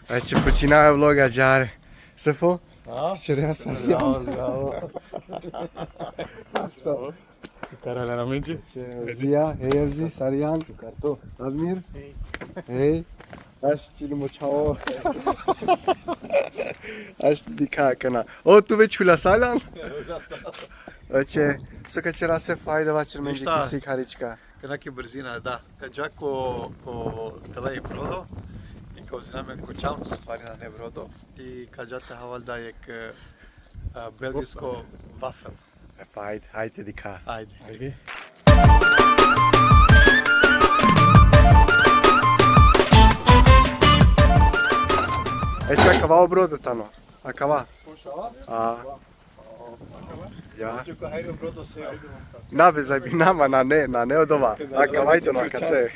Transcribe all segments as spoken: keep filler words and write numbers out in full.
Znači, počinava vloga, džare. Sefo? A? Šerja sam. Bravo, bravo. Karala na minči? Zija, hej, Evzi, Sarijan. Karto. Admir. Hej. Aš čili mo čhavo. Aš dikha kana. O, tu već hula salan? Znači, so ka čera, Sefo, ajde vaćer amenđe. Ništa. Kisi harička. Kana ki brzina, da. Ka dža ko, ko tele i brodo, i ka uzina amen ko čamca, u stvari nane brodo, i ka dža te ha valjda jek, e, a, belgijsko vafel. E, pa ajde, ajde dikha. Ajde. Ajde. E, čak, akava o brodo tano. Akava. A. Ja. Znači, ko hajri o brodo seo. Na, be, zajebinava, nane, nane odova. Akava i tano akate.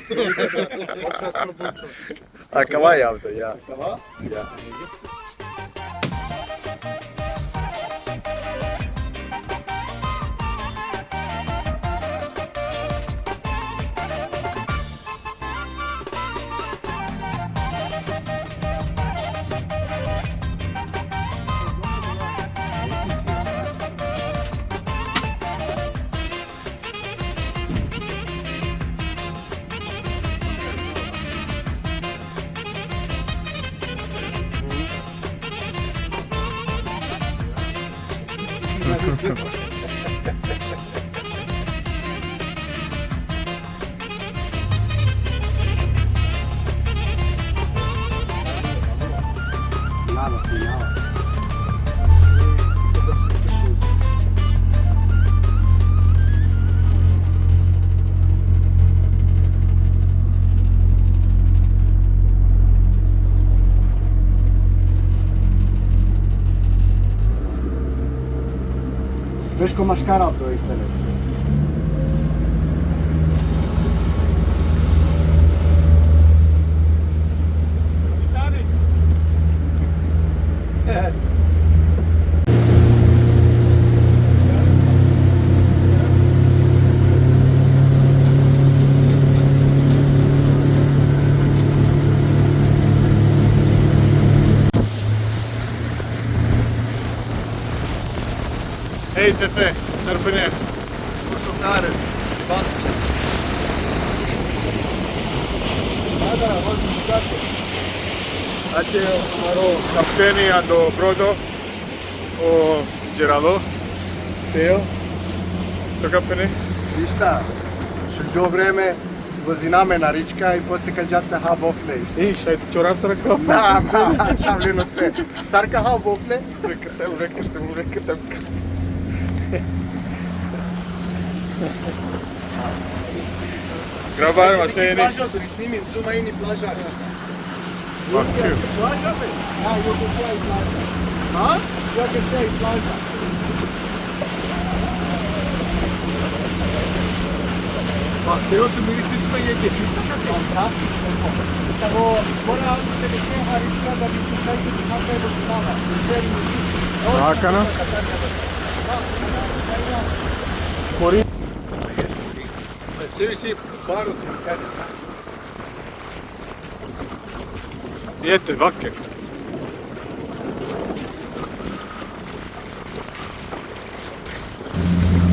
Akava i avdo, ja. Akava? Ja. Veš ko maškara to iste. Ej, Sefe, sar bine? Ušukare, banci. Da, da, vozim kako. Znači, amaro kapteni ando brodo, o Geralo, Seo. So kapteni? Ništa. Šužo vreme, vozina amen arička i posle ka dža te ha vofle isto. I, šaj te čorap tara kafa? Na, na, čavlino te. Sar ka ha vofle? Urekete, urekete, urekete. Grabar, ma se ni. Plaža, tu snimim, zuma ini plaža. Bakıyorum. Plaža be? Ha, yok, o şey plaža. Ha? Yok, o şey plaža. Pa se o tu mirisi tu je ke. Fantastično. Samo mora da se ne harička da bi tu kaj tu kako je dostava. Akana? Mori. Se visi baru. Jete, vake.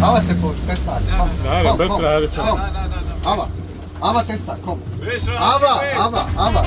Ava se po, pesta. Da, da, da, da, da. Ava. Ava, testa, kom. Ava, ava, ava.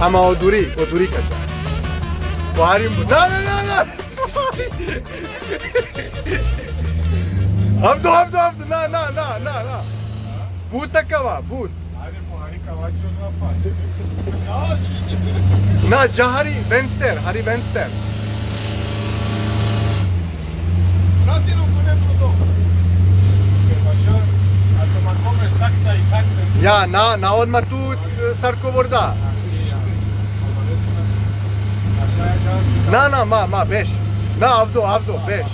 Ama oduri, oduri kača. Varim bu. Na, na, na, na. Avdo, avdo, avdo, na, na, na, na, na. But akava, but. Ajde, po hari kavači odova pa. Na, dža hari venster, hari venster. Pratilo ko ne to. Jer baša, a so ma kome sakta i takve. Ja, na, na odma tu, e, sar ko vorda. Na, na, ma, ma, beš. Na, avdo, avdo, beš.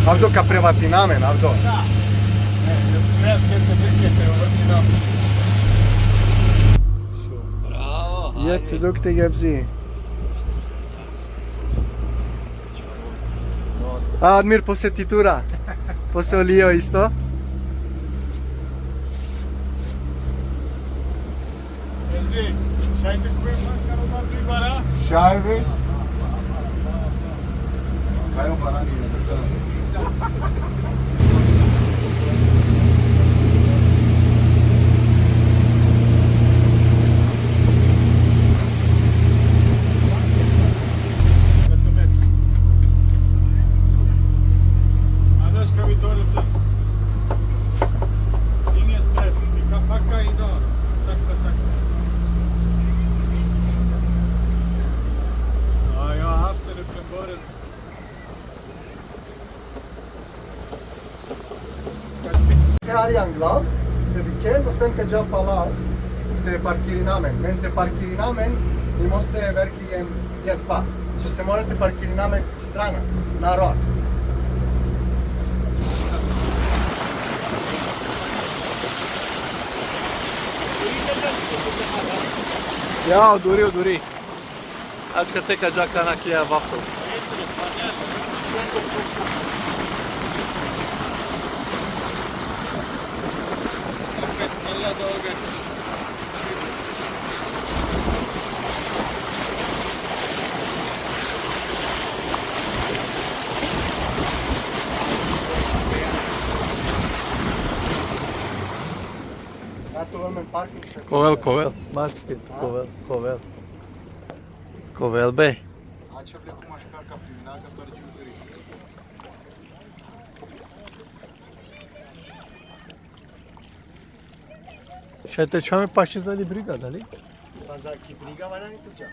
Avdo ka prevatina amen, avdo. Bravo, jet, ajde. Dok te gebzi. A Admir posetitura. Posolio isto. Šajbe. Kajo barani. S M S. Adaš ka mi to rese. Ingen stres. I ka paka i da. Sakta, sakta. A ja hafte ne preborim se. Te ari anglav, te dikhen, o sen ka dža pala, te parkirina amen. Men te parkirina amen, i mos te verki jen, jen pa. Če se mora te parkirina amen strana, na roakt. Ja, oduri, oduri. Ačka te ka dža kana kija waffle. Kovel, kovel. Maske, kovel, kovel. Kovel be. Ača vle kumaš ka, ka primina, ka tori čuturi. Šaj te čhame pašče zali briga, dali? Pa za ki briga vana ni tuđa.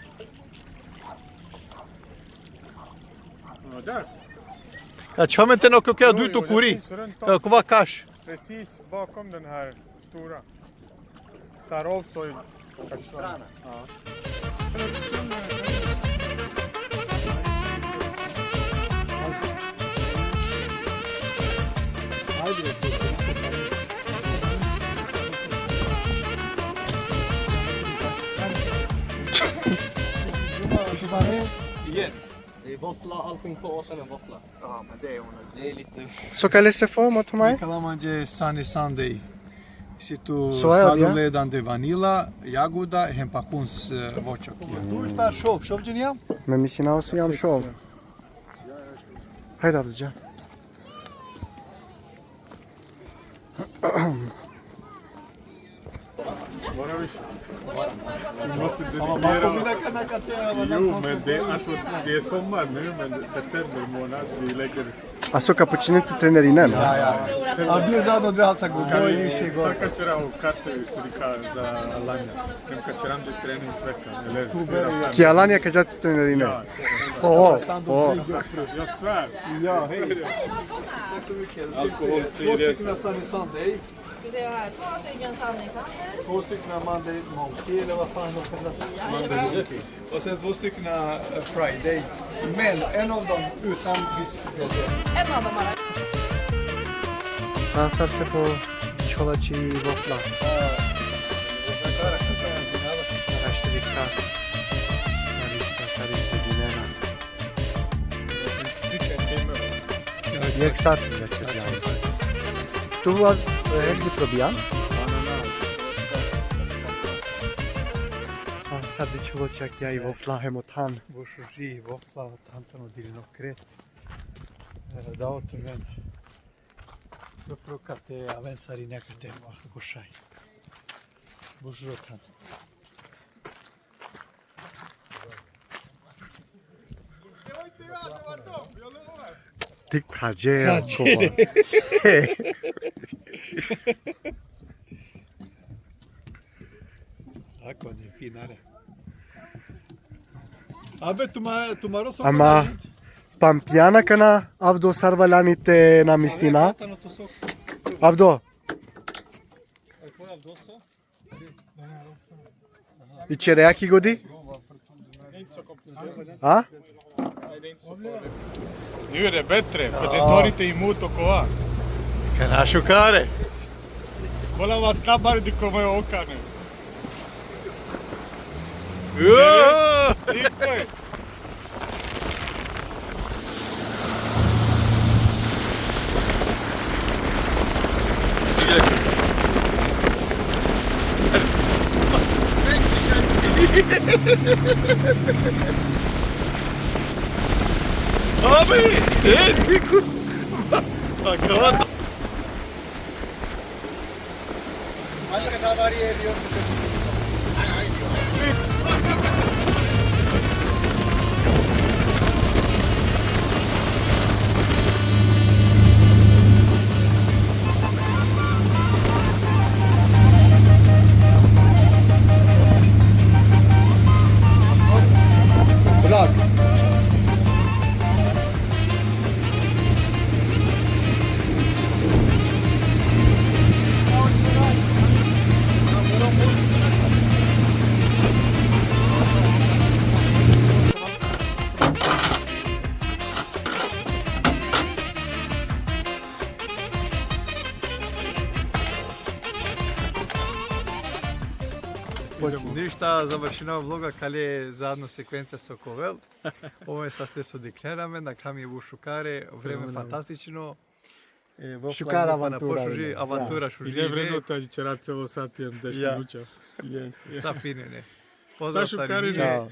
Ja, da. Ka čhame te no kokea duj to kuri. Ka kova kaš. Precis bakom den här stora. Sarov soj. Strana. Ja. Ajde. E, våffla, allting på och sen en våffla. Ja, men det är onödigt. Det är lite... So ka lese fo, ma të maj? Nikala manje Sunny Sunday. Si tu... So e, sladoled ande vanila, jagoda, hem pahuns, e, voćak. Tu šta šov, šov dženija? Me mislina oso jam šov. Hajde, abdža. Mora više. Mora. Ju, men det, alltså, det är sommar nu, men september månad, vi lägger... A so ka počinete trenirinen? Ja, ja. A dve zadnje dve sa Google i više gore. Sad kad će rao karte, tudi ka za Alanya. Hem kad će rao trening sveka. Ki Alanya ka džate trenirinen? Ja. O, o. Jag svär. Ja, hej. Tack så mycket. Alkoholfri resa. Två stycken Sunny Sunday. Ska vi se här. Två stycken Sunny Sunday. Två stycken Monday Monkey, eller vad fan de kallas. Ja, det är bra. Monday Monkey. Och sen två stycken, eh, Friday. Men en av dem utan whisky. En av dem bara. Ansar se po čhola či vofla. Rašti dikha. Rašti dikha. Jekh sati za će zjavi. Tu va, e, si probijan? A, sad dičulo čak ja i vofla hem o than. Bošuži vofla o than tano dilno kret. E, da o tumen. Pro, pro kate aven sari nekate mo bošaj. Bošuži o than. Tik prađe, prađe. Tako, ne, finale. Abe, tuma-, tumaro so... Ama, pampjana akana, Avdo, sar valjani te namistina. Avdo. I čereja ki godi? A? Jure, betre, fetetorini te imut okova. Kana šukare. Kola vas na bar di kome okane. Jo! Ice. Abi, e, niko. Akava. Başka da var ya, diyorsun. Bırak. Ništa, završinava vloga, kale zadnjo sekvenca so ka ovel. Ovo je sa ste so dikhlena amen, nakha mi je bu šukare, vreme fantastično. E, šukar avantura, avantura šuži. Ile vreme, to ađi ćera celo sati, em deš minuća. Jeste. Sa fine, ne. Pozdrav šukare.